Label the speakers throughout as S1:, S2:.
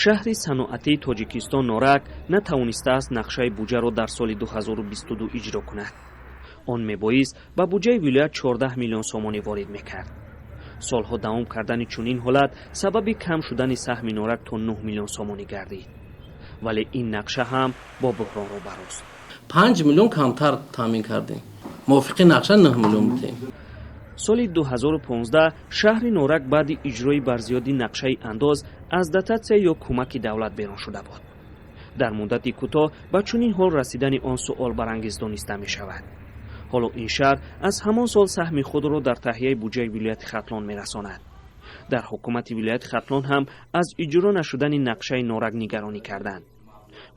S1: Шаҳри саноатии Тоҷикистон Норак натавонистааст нақшаи буҷаро дар соли 2022 иҷро кунад. Он мебоист ба буҷаи вилоят 14 миллион сомонӣ ворид мекард. Солҳо давом кардани чунин ҳолат сабаби кам шудани саҳми Норак то 9 миллион сомонӣ гардид. Вале ин нақша ҳам бо буҳрон рӯбарӯст.
S2: 5 миллион камтар таъмин кардем, мувофиқи нақша 9 миллион будем.
S1: Соли 2015 шаҳри Норак баъди иҷрои барзиёди нақшаи андоз аз дотатсия ё кӯмаки давлат берун шуда буд. Дар муддати кӯтоҳ ба чунин ҳол расидани он суолбарангез дониста мешавад. Ҳоло ин шаҳр аз ҳамон сол саҳми худро дар таҳияи буҷаи вилояти Хатлон мерасонад. Дар ҳукумати вилояти Хатлон ҳам аз иҷро нашудани нақшаи Норак нигаронӣ карданд.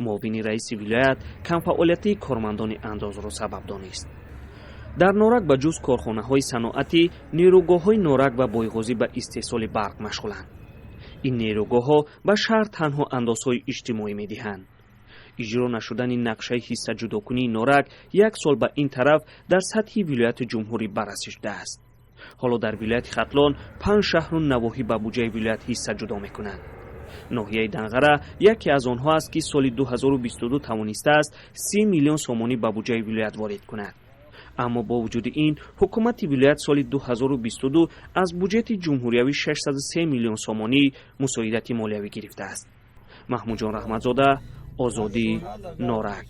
S1: Муовини раиси вилоят камфаъолиятии кормандони андозро сабаб донист. Дар Норак ба ҷуз корхонаҳои саноатӣ, нерӯгоҳҳои Норак ва Бойғозӣ ба истеҳсоли барқ машғуланд. Ин нерӯгоҳҳо ба шаҳр танҳо андозҳои иҷтимоӣ медиҳанд. Иҷро нашудани нақшаи ҳиссаҷудокунии Норак як сол ба ин тараф дар сатҳи вилояту ҷумҳурӣ баррасӣ шудааст. Ҳоло дар вилояти Хатлон панҷ шаҳру навоҳӣ ба буҷаи вилоят ҳисса ҷудо мекунанд. Ноҳияи Данғара яке аз онҳо аст, ки соли 2022 тавонистааст 30 миллион сомонӣ ба буҷаи вилоят ворид кунад. Аммо бо вуҷуди ин ҳукумати вилоят соли 2022 аз буҷети ҷумҳуриявӣ 603 миллион сомонӣ мусоидати молиявӣ гирифтааст. Маҳмудҷон Раҳматзода, Озодӣ, Норак.